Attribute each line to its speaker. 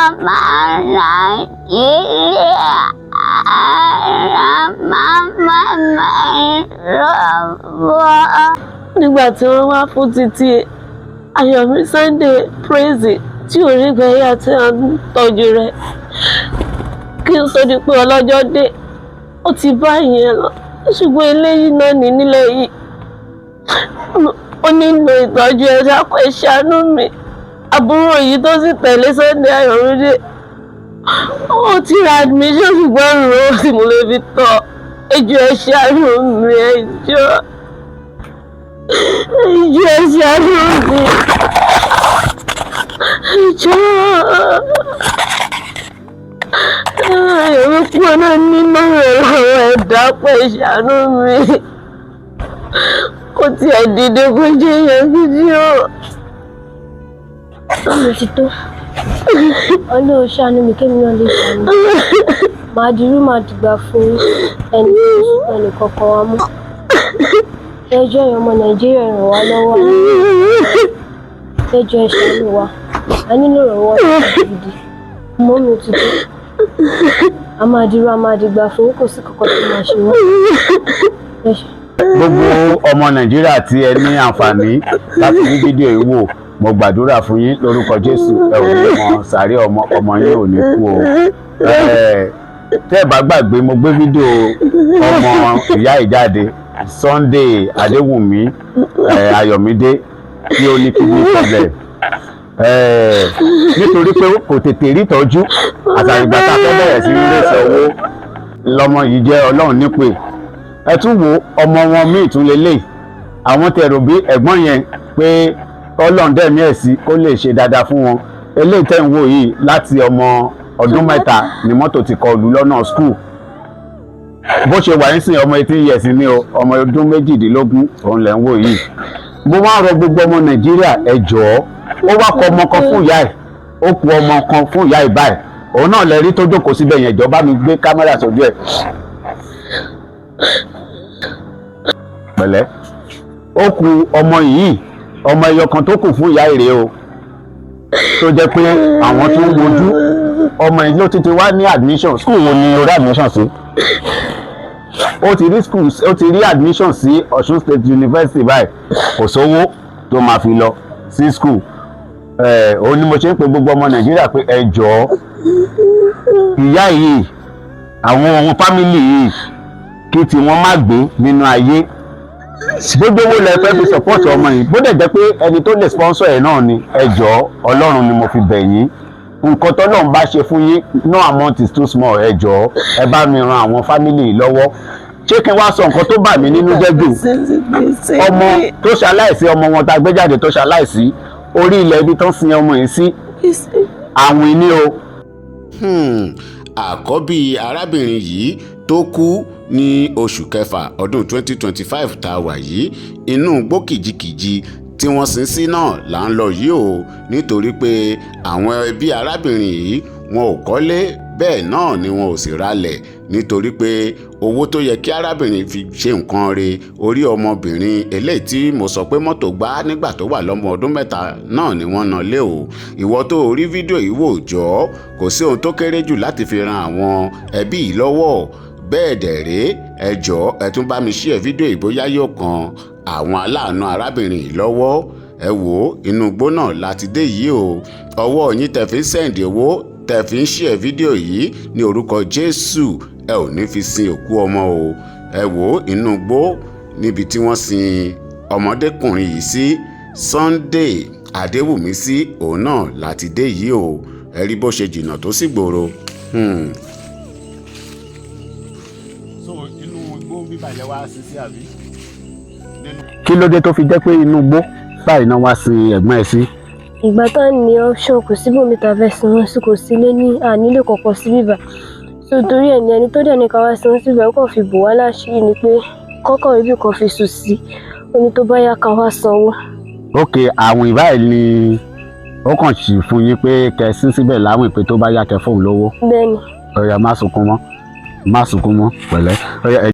Speaker 1: Ọmọ Nàìjíríà, ara màmá mi lọ́wọ́.
Speaker 2: Nígbà tí wọ́n wá fún títí Ayọ̀mí Sunday Praise tí ò rí gbẹ̀yà tí à ń tọ́jú rẹ̀, kí n sọ di pé ọlọ́jọ́ dé, ó ti bá ìyẹn lọ. Ṣùgbọ́n eléyìí náà ní nílẹ̀ yìí, ó nílò ìtọ́jú. Ẹ dákun, ẹ ṣàánú mi. Àbúrò yìí tó sì tẹ̀lé Sunday Ayọ̀mídé, ó ti ra admission, ṣùgbọ́n ìrò tí mo lè fi tọ́. Ẹ jọ̀ọ́, ẹ ṣàánú mi. Ẹ jọ̀ọ́, ẹ jọ̀ọ́, ẹ ṣàánú mi. Ẹ jọ̀ọ́. Ayọ̀mí pọ̀ náà nínú rẹ̀ làwọn ẹ̀dá pẹ̀. Ṣàánú mi, kó tiẹ̀ dìde, kó jẹ́ èèyàn gidi o.
Speaker 3: Mo ti tó. Ọlọ́run ṣàánú mi, kémi náà lè ṣàánú. Màá dirú, màá dìgbà fún ẹnì ẹnì kọ̀ọ̀kan wa mú. Ẹjọ́, ẹ̀yin ọmọ Nàìjíríà, ràn wá lọ́wọ́. Ẹjọ́, ẹ ṣàánú wa, a nílò ìrànwọ́ gidi. Mọ́ mi ti tó. A máa dirú, a máa dìgbà fún, kò sí kankan tó máa ṣe wọ́n. Ẹ ṣé.
Speaker 4: Gbogbo ọmọ Nàìjíríà tí ẹ ní àǹfààní láti rí fídíò yìí wò, mo gbàdúrà fún yín lórúkọ Jésù. Ẹ ò ní mọ sàárè ọmọ, ọmọ yín ò ní kú o. Tẹ́ ẹ bá gbàgbé, mo gbé fídíò ọmọ ìyá ìjáde, Sunday Adéwùmí Ayọ̀mídé, tí ó ní kidney problem, nítorí pé kò tètè rí ìtọ́jú àtàrígbà tá a fẹ́ bẹ̀rẹ̀ sí ní lè owó lọ́mọ yìí jẹ́ Ọlọ́run nípè. Ẹ tún wo ọmọ wọn míì tún lélẹ̀. Àwọn tẹ̀rò bí ẹ̀gbọ́n yẹn pé Ọlọ́run dẹ̀mí ẹ̀ sí kó lè ṣe dáadáa fún wọn. Eléyìí tẹ̀ ń wò yìí, láti ọmọ ọdún 3 ni mọ́tò ti kọlù lọ́nà school. Bó ṣe wà nísìnyí, ọmọ 18 years ni o, ọmọ ọdún 18 òun lẹ̀ ń wò yìí. Mo máa ń rọ gbogbo ọmọ Nàìjíríà, ẹ jọ̀ọ́. Ó wá kọ ọmọ kan fún ìyá ẹ̀, ó ku ọmọ kan fún ìyá ẹ̀ báyìí. Òun náà lẹ rí tó jókòó síbẹ̀ yẹn. Jọ̀ọ́, bá mi gbé kámẹ́rà sójú ẹ̀. Pẹ̀lẹ́. Ó ku ọmọ yìí, ọmọ ẹyọ kan tó kù fún ìyá èrè o, tó jẹ́ pé àwọn tó ń wojú ọmọ yìí ló ti wá ní admission. School wo ni o rí admission sí? Ó ti rí school, ó ti rí admission sí Ọ̀ṣun State University báyìí. Kò sówó tó máa fi lọ sí school. Ẹ̀ òun ni mo ṣe ń pe gbogbo ọmọ Nàìjíríà pé ẹ jọ̀ọ́, ìyá yìí, àwọn ohun family yìí, kí tí wọ́n má gbé nínú ayé. Gbogbo owó lẹ fẹ́ fi support ọmọ yìí, bó dẹ̀ jẹ́ pé ẹni tó lè sponsor ẹ̀ náà ni, ẹ jọ̀ọ́, Ọlọ́run ni mo fi bẹ̀ yín. Nǹkan tọ́lọ́run bá ṣe fún yín, no amount is too small. Ẹ jọ̀ọ́, ẹ bá mi ran àwọn family yìí lọ́wọ́. Ṣé kí n wá sọ nǹkan tó bà mí nínú jẹ́ jù? Ọmọ tó ṣaláìsí, ọmọ wọn tá a gbé jáde tó ṣaláìsí, orí ilẹ̀ ibi tó ń sin ọmọ yìí sí, àwìn ni o.
Speaker 5: Àkọ́bí arábìnrin yìí tó kú ní oṣù kẹfà ọdún 2025 tá a wà yìí, inú igbó kìjikìji tí wọ́n sin sí náà là ń lọ yìí o, nítorí pé àwọn ẹbí arábìnrin yìí, wọn ò kọ́lé, bẹ́ẹ̀ náà ni wọn ò sì ralẹ̀, nítorí pé owó tó yẹ kí arábìnrin fi ṣe nǹkan re orí ọmọbìnrin eléyìí tí mo sọ pé mọ́tò gbá nígbà tó wà lọ́mọ ọdún 3 náà ni wọ́n ná lé o. Ìwọ tó rí fídíò yìí wò, jọ́, kò sí ohun tó kéré jù láti fi ran àwọn ẹbí yìí lọ́wọ́. Bẹ́ẹ̀ dẹ̀ rèé, ẹ jọ̀ọ́, ẹ tún bá mi share fídíò yìí, bóyá yóò kan àwọn aláàánú arábìnrin yìí lọ́wọ́. Ẹ wò ó, inú igbó náà láti dé yìí o. Ọwọ́ yín tẹ́ fi ń send owó, tẹ́ fi ń share fídíò yìí, ní orúkọ Jésù, ẹ ò ní fi sin òkú ọmọ o. Ẹ wò ó, inú igbó níbi tí wọ́n sin ọmọdékùnrin yìí sí, Sunday Adéwùmí sí, òun náà láti dé yìí o. Ẹ rí bó ṣe jìnnà tó sì gbòòrò.
Speaker 4: So inú igbó bíbà ilẹ̀ wá sí sí àbí? Kí ló dé tó fi jẹ́ pé inú igbó báyìí náà wá sin ẹ̀gbọ́n ẹ̀ sí?
Speaker 3: Ìgbà tá ní option, kò síbòmí tá a fẹ́ sin wọ́n sí, kò sílé ní ànílé kọ̀ọ̀kan sí bíbà. So torí ẹ̀ ní ẹni tó dẹ̀ ní ká wá sin wọ́n síbà, ó kàn fi bò wá láṣìírí ni pé kọ́kọ́ ibi kan fi sùn sí, ó ní tó bá yá ká wá sanwó.
Speaker 4: Ok, àwìn báyìí ni ó kàn sì fún yín pé kẹ́ sín síbẹ̀ láwìn, pé tó bá yá kẹ́ fóun lówó?
Speaker 3: Bẹ́ẹ̀ni.
Speaker 4: Ọ̀yà, má sunkún mọ́, má sunkún mọ́. Pẹ̀lẹ́. Ọ̀yà.